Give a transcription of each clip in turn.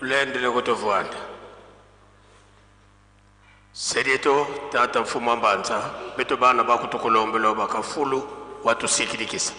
Lendele kutovwanda. Selieto tata mfumu mbanza beto bana bakutukulombelo bakafulu watusikilikisa.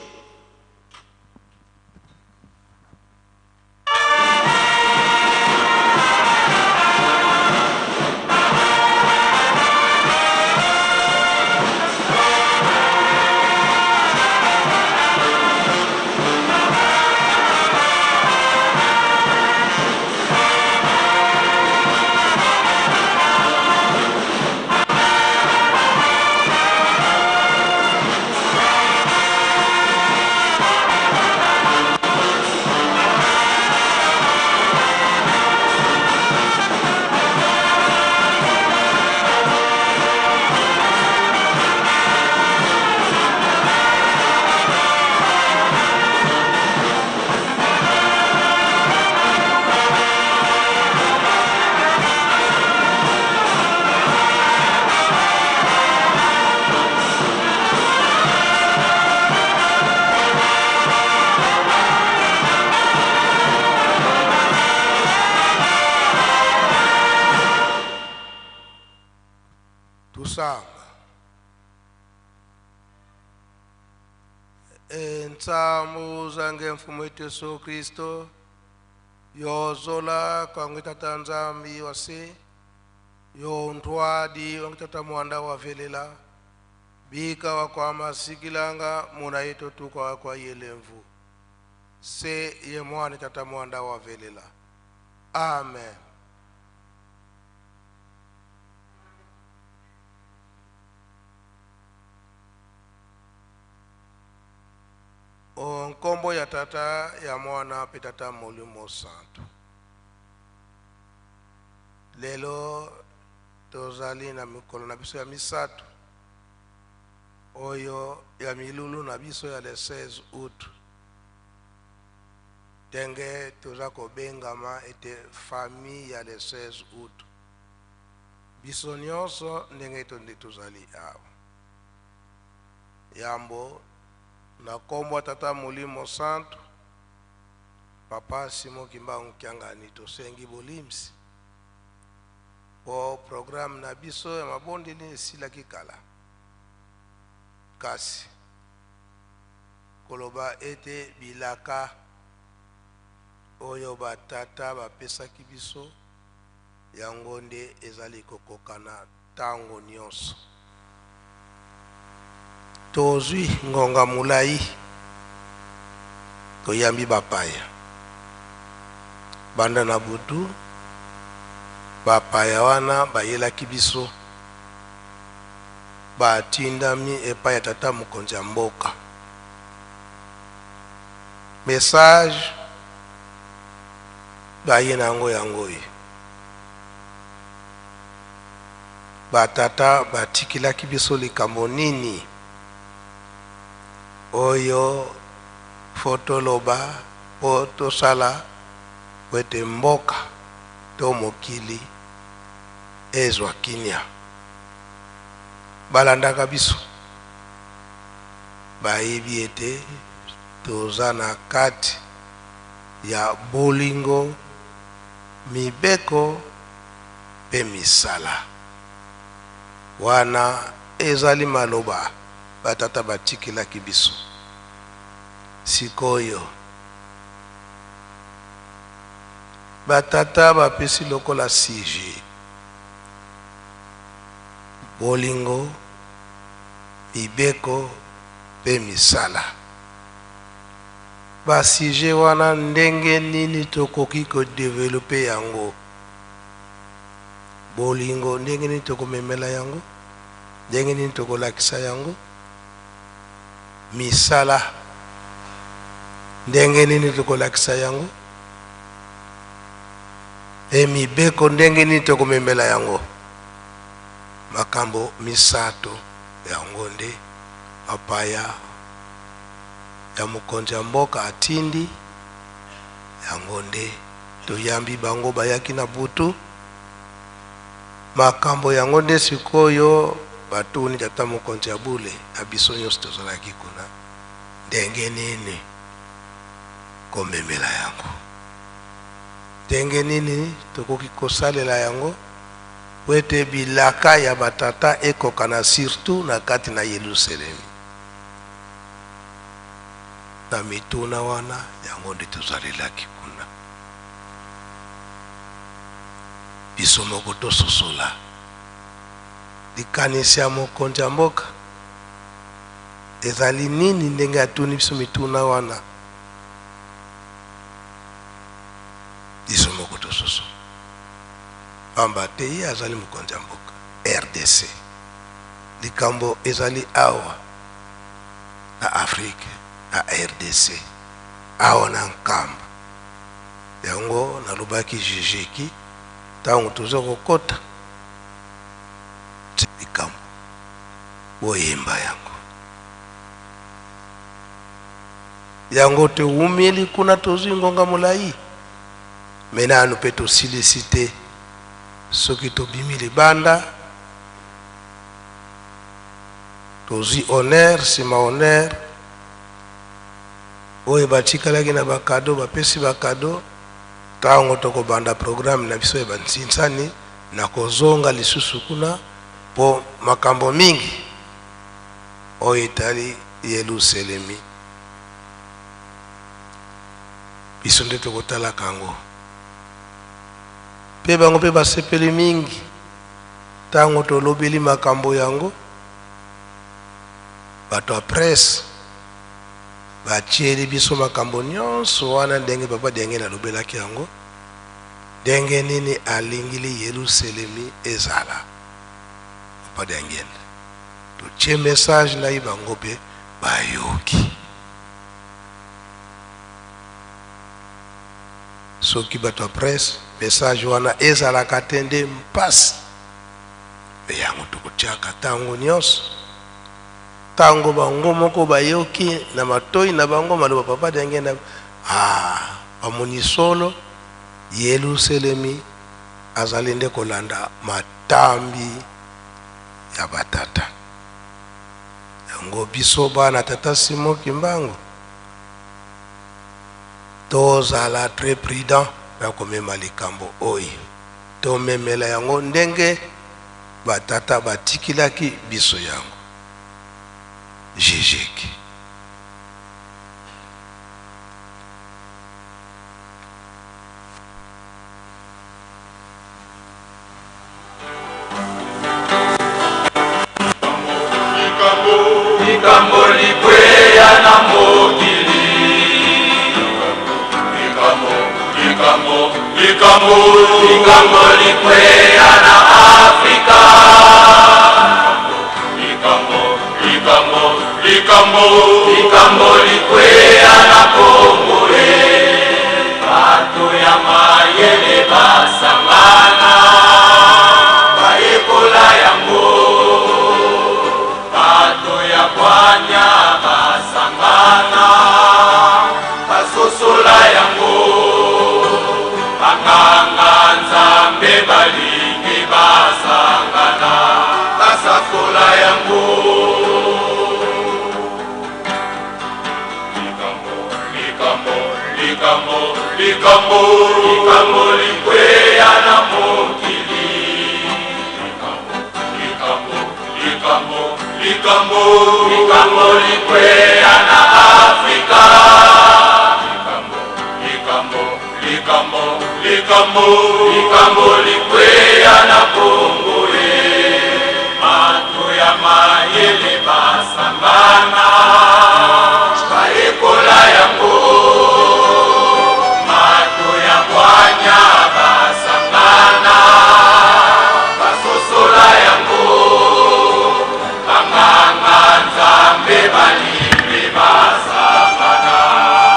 Tusanga entsamu zange mfumo wetu Yesu Kristo yozola kwangu tata nzambi wase yontwadi wangu tata mwanda wavelela bika wakwama sikilanga muna yetu tukwa kwa yelemvu se ye mwana tata mwanda wavelela. Amen. Nkombo ya tata ya mwana mpe tata molimo santu. Lelo tozali na mikolo na biso ya misato oyo ya milulu na biso ya le 16 août, ndenge toza kobengama ete famille ya le 16 août. Biso nyonso ndenge nde tozali awa. Yambo na kombo ya tata molimo santu, papa Simon Kimbangu Kiangani, tosengi bolimsi po programme na biso ya mabondeli esilaki kala, kasi koloba ete bilaka oyo batata bapesaki biso yango nde ezali kokokana tango nyonso. Tozwi ngonga molai toyambi bapaya banda na butu. Bapaya wana bayelaki biso, batindami epai ya tata mokonzi ya mboka. Message baye na yango yango oyo batata batikilaki biso likambo nini oyo fo toloba po tosala po ete mboka to mokili ezwa kimia. Balandaka biso, bayebi ete toza na kati ya bolingo, mibeko mpe misala. Wana ezali maloba batata batikelaki biso. Sikoyo batata bapesi lokola sujet bolingo, mibeko mpe misala. Ba sujet wana ndenge nini tokoki kodevelope yango? Bolingo ndenge nini tokomemela yango? Ndenge nini tokolakisa yango? Misala ndenge nini tokolakisa yango? E mibeko ndenge nini tokomemela yango? Makambo misato yango nde bapaya ya mokonzi ya mboka atindi yango nde toyambi bango bayaki na butu. Makambo yango nde sikoyo batuni tata mokonzi ya bule na biso nyonso tozalaki kuna, ndenge nini komemela yango? Ndenge nini tokoki kosalela yango mpo ete bilaka ya batata ekokana surtout na kati na Yelusalemi? Na mituna wana yango nde tozalelaki kuna. Biso moko tososola likanisi ya mokonzi ya mboka ezali nini ndenge atuni biso mituna wana. Biso moko tososola, pamba te ye azali mokonzi ya mboka rdc. Likambo ezali awa na Afrique, na rdc, awa na Nkamba. Yango nalobaki jejeki ntango toza kokota likambo, boyemba yango. Yango towumeli kuna tozwi ngonga molayi mais nanu pe tosilisi te soki tobimi libanda tozwi honneur sima honneur oyo batikalaki na ba cadeau bapesi ba cadeau tango tokobanda programme na biso ya ba nsinsani nakozonga lisusu kuna po makambo mingi oyo etali Yeluselemi. Biso nde tokotalaka yango. Mpe bango mpe basepeli mingi ntango tolobeli makambo yango. Bato ya presse batieli biso makambo nyonso wana ndenge Papa Diangenda alobelaki yango, ndenge nini alingili Yeluselemi ezala. Papa Diangenda. Totie message naye bango pe bayoki. Soki bato ya presse message wana ezalaka te nde mpasi. Me yango tokotiaka tango nyonso. Tango bango moko bayoki na matoi na bango maloba Papa Diangienda, ah, bamoni solo Yeluselemi azali nde kolanda matambi ya ba tata. Yango biso bana tata Simon Kimbangu tozala très prudent na komema likambo oyo, tomemela yango ndenge ba tata batikilaki biso yango. Jejeki. Likambo likweya na mokili. Likambo, likambo, likambo, likambo likweya na Afrika. Likambo, likambo, likambo, likambo likweya na Kongo. Bato ya mayele basangana bayekola yango. Bato ya bwanya basangana basosola yango. Banganga Nzambe balingi basangana basakola yango. Likambo, likambo, likambo, likambo, likambo likweya na mokili. Likambo, likambo, likambo, likambo, likambo likweya na Afrika. Likambo, likambo, likambo, likambo, likambo likweya na Kongo e. Bato ya mayele basangana bayekola yango. Bato ya bwanya basangana basosola yango. Banganga Nzambe balingi basangana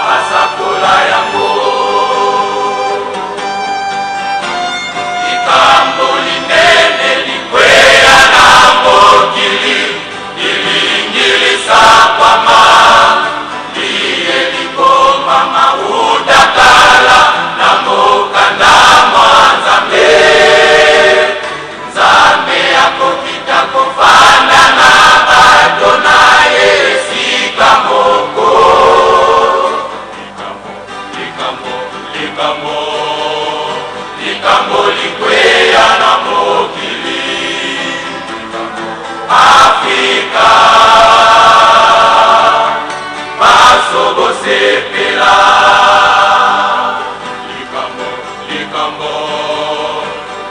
basakola yango. Likambo linene likweya na mokili lilingi lisakwama.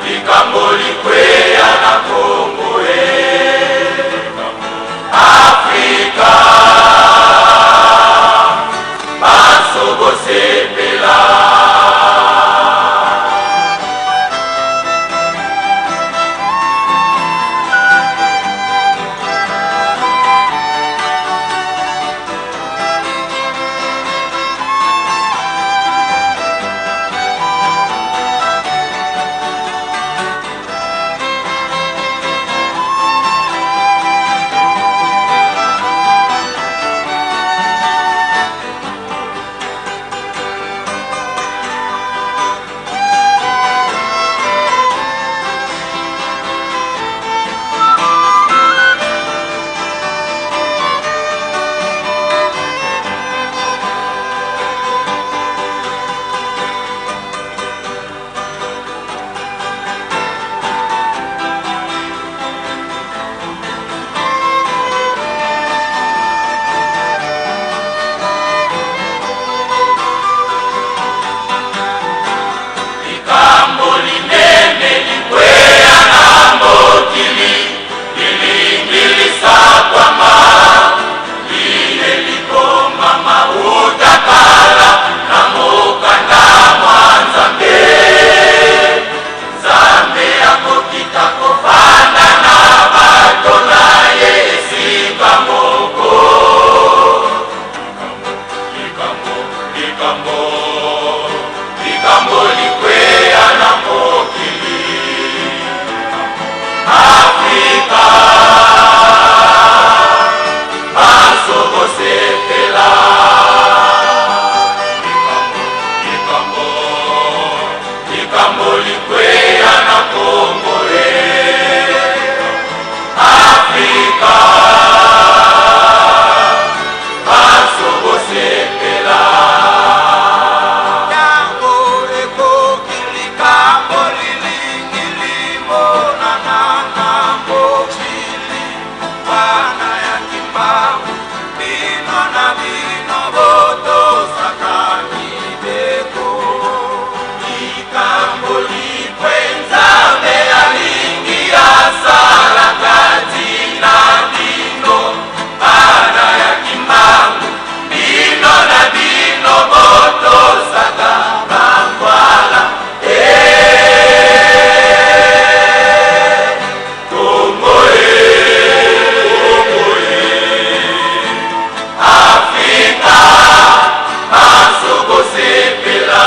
Likambo likweya na Kongo e Afrika banso bosepela. Likambo linene likweya na mokili lilingi lisakwama liye likomama uta kala na mokanda mwa Nzambe. Nzambe akokita kofanda na bato na ye esika moko. Likambo, likambo, likambo likweya na mokili Afrika banso bosepela. Likambo, likambo, likambo likweya na Kongo e Afrika banso bosepela. Yango ekoki likambo lilingi limonana na mokili. Bana ya Kimbangu, bino na bino botosaka mibeko. Likambo likwe Nzambe alingi asala kati na bino bana ya Kimbangu, bino na bino botosaka bangwala Kongo e, Kongo e, Afrika banso bosepela.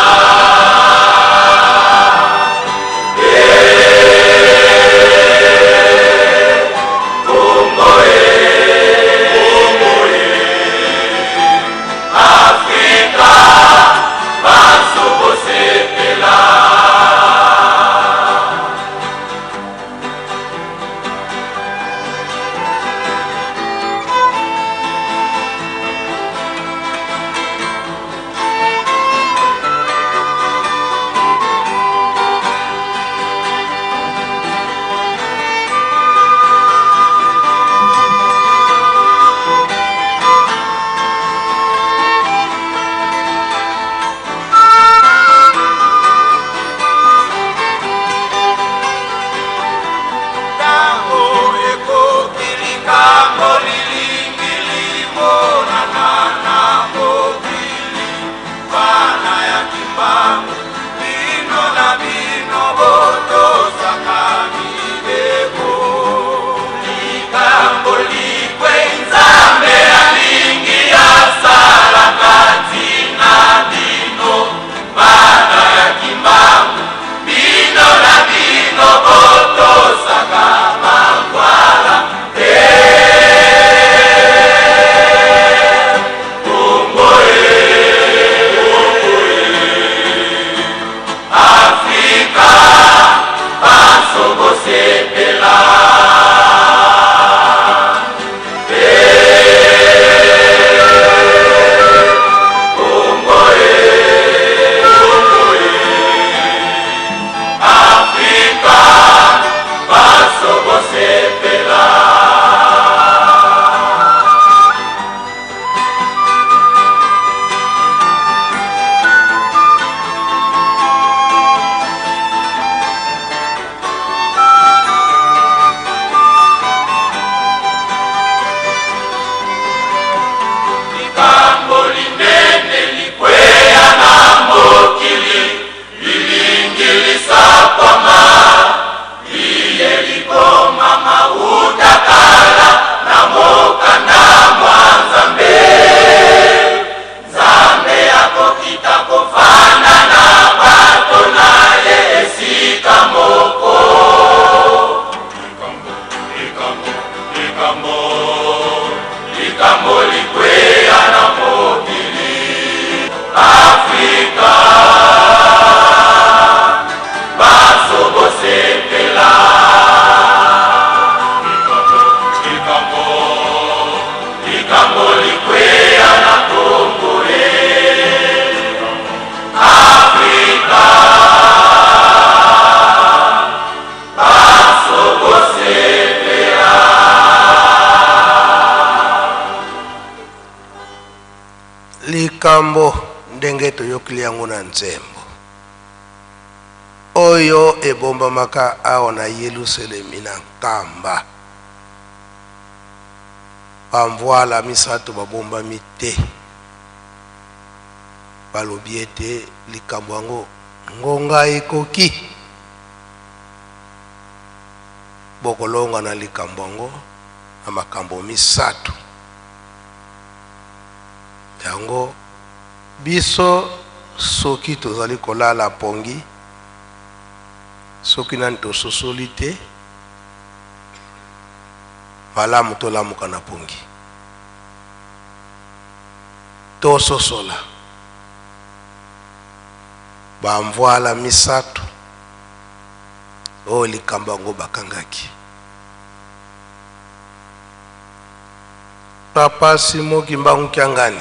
Likambo ndenge toyokili yango na nzembo oyo ebombamaka awa na Yelusalemi na Nkamba, bamvwala misato babombami te. Balobi ete likambo yango ngonga ekoki, bokolonga na likambo yango na makambo misato. Yango biso soki tozali kolala pongi, soki nani tososoli te, malamu tolamuka na pongi, tososola bamvwala misato oyo likambo yango bakangaki. Papa Simon Kimbangu Kiangani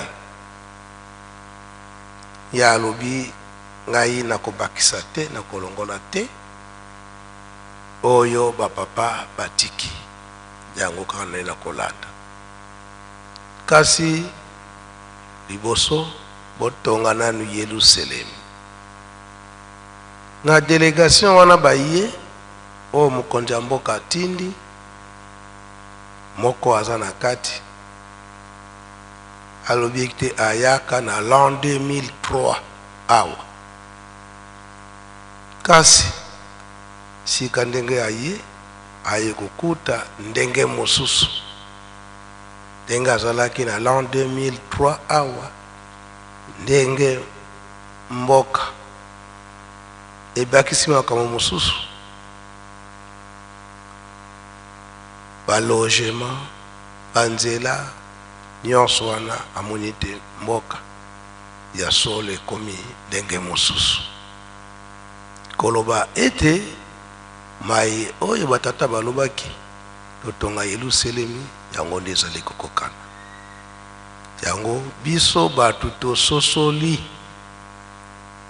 ye alobi ngai nakobakisa te, nakolongola te, oyo ba papa batiki yango kaka naye nakolanda. Kasi liboso botonga nanu Yeluselemi. Na delegation wana baye oyo mokonzi ya mboka atindi, moko aza na kati alobi ete ayaka na l'an 2003 awa, kasi sika ndenge aye, aye kokuta ndenge mosusu ndenge azalaki na l'an 2003 awa, ndenge mboka ebakisi makambo mosusu, ba logement, ba nzela nyonso wana, amoni ete mboka ya solo ekomi ndenge mosusu. Koloba ete mai oyo batata balobaki totonga Yelusalemi, yango nde ezali kokokana. Yango biso bato tososoli,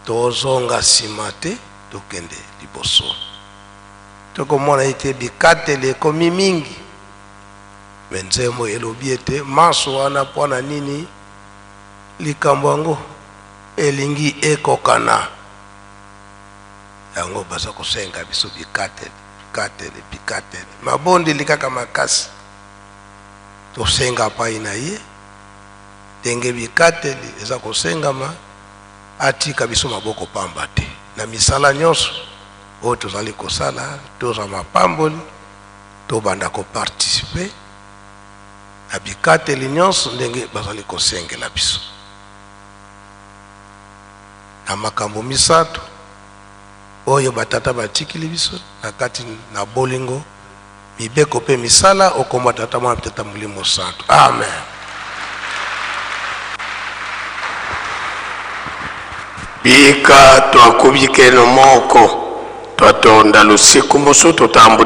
tozonga nsima te, tokende liboso. Tokomona ete bikateli ekomi mingi, me nzembo elobi ete manso wana mpo na nini likambo yango elingi ekokana. Yango baza kosenga biso bikateli, bikateli, bikateli, mabondeli kaka makasi. Tosenga pai na ye ndenge bikateli eza kosengama, atika biso maboko pamba te na misala nyonso oyo tozali kosala, tozwa mapamboli, tobanda koparticipe na bikateli nyonso ndenge bazali kosengela biso. Na makambo misato oyo batata batikili biso na kati na bolingo, mibeko mpe misala, okomba Tata, Mwana, Tata Molimo Santo. Amen. Bika twakubikeno moko twatonda lusiku mosusu tutambu.